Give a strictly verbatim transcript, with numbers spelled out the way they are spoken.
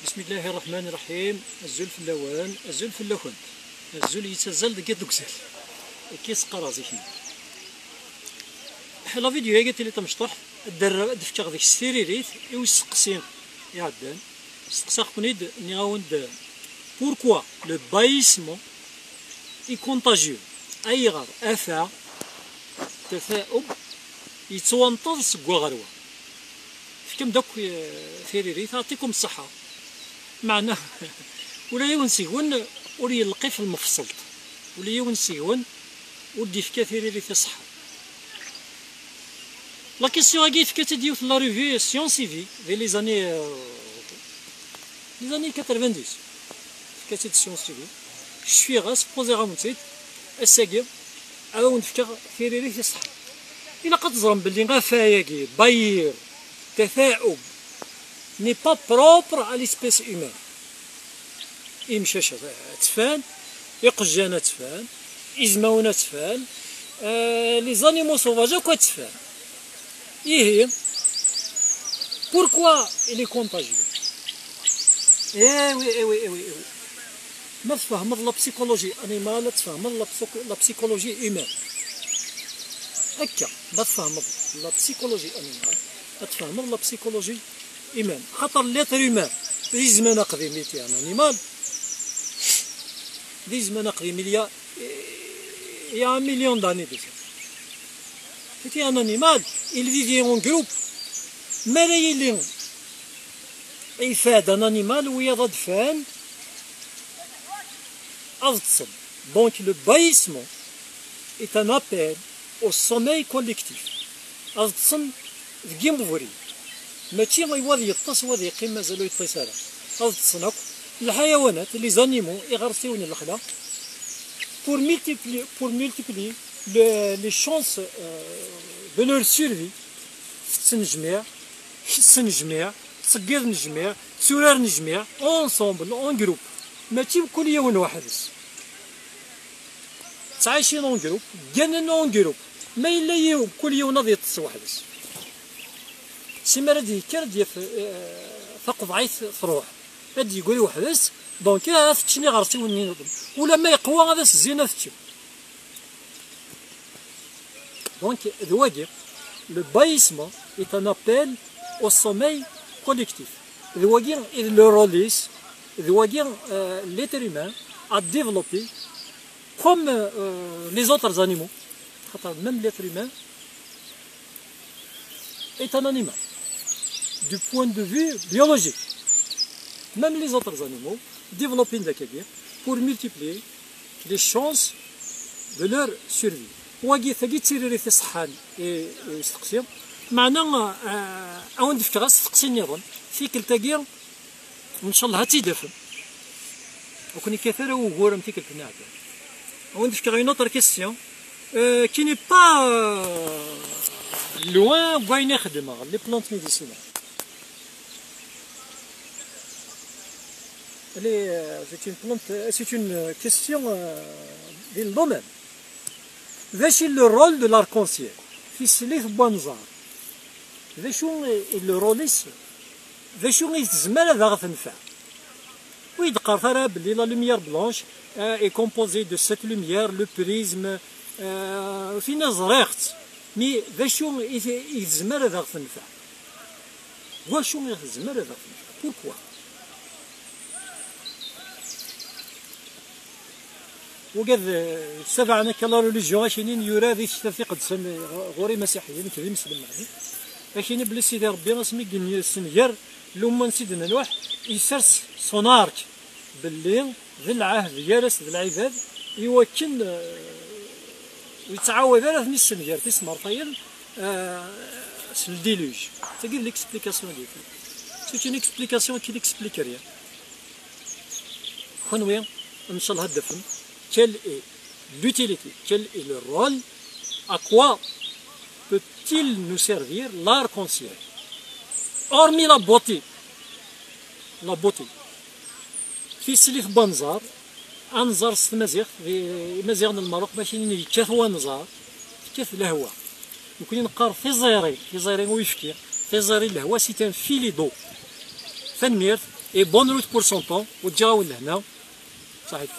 بسم الله الرحمن الرحيم. Azul fell-awen, azul fell-akent. Azul yettazzal deg iḍ ugzal. Akka i s-qqareɣ zik-nni. La vidéo-agi tili tamecṭuḥt, ad d-rreɣ, ad d-fkeɣ deg-s tiririt i usteqsi iɛeddan. Steqsaɣ-ken-id, nniɣ-awen-d: pourquoi le baillissement est contagieux? Ayɣer afa, tafaub, yettwanṭeḍ seg wa ɣer wa? Tefkam-d akk, eh, tiririt, yeɛṭikum ṣṣeḥḥa. Meɛna, ula yiwen seg-wen ur yelqif lmefṣelt. Ula yiwen seg-wen ur d-yefka tiririt iṣeḥḥan. La question-agi tefka-tt-id yiwet n la revue Science et Vie di les années, euh, les années quatre-vingt-dix. Tefka-tt-id Science et Vie. Cfiɣ-as, poser-awen-tt-id. Ass-agi, ad awen-d-fkeɣ tiririt iṣeḥḥan. Ilaq ad teẓrem belli afayagi, bayir, tafaub, n'est pas propre à l'espèce humaine. Imcac ad ttfan, iqjan ad ttfan, izmawen ad ttfan, euh, les animaux sauvages akk ad ttfan. Ihi, pourquoi il est contagieux? Eh oui, eh oui, eh oui, eh oui. Ma tfehmeḍ la psychologie animale, ad tfehmeḍ la psy-, la psychologie humaine. Akka, ma tfehmeḍ la psychologie animale, ad tfehmeḍ la psychologie humaine. Xaṭer l'être humain, di zzman aqdim, il était un animal. Di zzman aqdim, il y a, il y a un million d'années de ça. C'était un animal, il vivait en groupe. Ma ara yili ifad un animal, wiyaḍ ad d-fan, ad ṭṭsen. Donc le baillissement est un appel au sommeil collectif. Ad ṭṭsen deg yiwen ubrid. Mačči i wa ad yeṭṭes, wa ad yeqqim, mazal ur yeṭṭis ara. Ad ṭṭsen akk lḥayawanat, les animaux, iɣersiwen n lexla, pour multiplier, pour multiplier le, les chances, euh, de leur survie. Tettnejmiɛ, kessnejmiɛ, ttṣeggiḍ nejmiɛ, tturar nejmiɛ, ensemble, en groupe. Mačči mkul yiwen weḥd-s. Ttɛicin en groupe, gganen en groupe. Ma yella yiwen, mkul yiwen ad yeṭṭes weḥd-s. Si mi ara d-yekker, ad d-yaf, eh, taqeḍɛit truḥ. Ad d-yeggri weḥd-s, donc, eh, ad t-ččen iɣersiwen-nni nniḍen. Ulamma yeqwa, ad as-zzin ad t-ččen. Donc, d wagi, le baillissement est un appel au sommeil collectif. D wagi i d le rôle-is, d wagi, euh, l'être humain a développé comme, euh, les autres animaux. Xaṭer même l'être humain est un animal, du point de vue biologique. Même les autres animaux développent une, pour multiplier les chances de leur survie. Wagi, tagi d tiririt iṣeḥḥan i, i usteqsi. Meɛna, eh, ad wen-d-fkeɣ asteqsi nniḍen. Tikkelt-agi, ncallah, ad tt-id-tafem. Ur ken-yekkat ara wugur am tikkelt-nni iɛeddan. Ad wen-d-fkeɣ une autre question, euh, qui n'est pas, euh, loin n wayen i xeddmeɣ, les plantes médicinales. Les, euh, c'est une plante, c'est une question, euh, di le domaine. D acu i le rôle de l'arc-en-ciel? Tislit n wanẓar. D acu i, i le rôle-is? D acu i tezmer ad aɣ-tenfeɛ? Ur yi-d-qqaret ara belli la lumière blanche, euh, est composée de sept lumières, le prisme, euh, ur tin ẓriɣ-tt. Mi d acu i, i tezmer ad aɣ-tenfeɛ? Wacu i tezmer ad aɣ-tenfeɛ? Pourquoi? Ugad, eh, ttabaɛen akka la religion, akinin yura di tektabt iqedsen, eh, ɣur imasiḥiyen, nekk d imeslem, meɛni. Akini belli Sidi Ṛebbi, asmi i yenna-, yenner lumma n Sidna Nuḥ, isers son arc, belli d lɛahd gar-as d lɛibad, i wakken, eh, ur yettɛawad ara ad ten-issenger tismertayen, eh, s le déluge. Tagi d l'explication-agi. C'est une explication qui n'explique rien. Kenwi, ncallah ad d-tafem, quelle est l'utilité, quel est le rôle, à quoi peut-il nous servir l'arc-en-ciel? Hormis la beauté, la beauté. Tislit n wanẓar, anẓar s tmaziɣt, di, imaziɣen n Lmerruk, ma kinin yekkat wanẓar, tekkat lehwa. Nekkni neqqar tiẓiri, tiẓiri n uyefki, tiẓiri n lehwa, c'est un filet d'eau. Tanemmirt, Et bonne route pour Santon, ur ǧǧiɣ-awen lehna. Saḥit.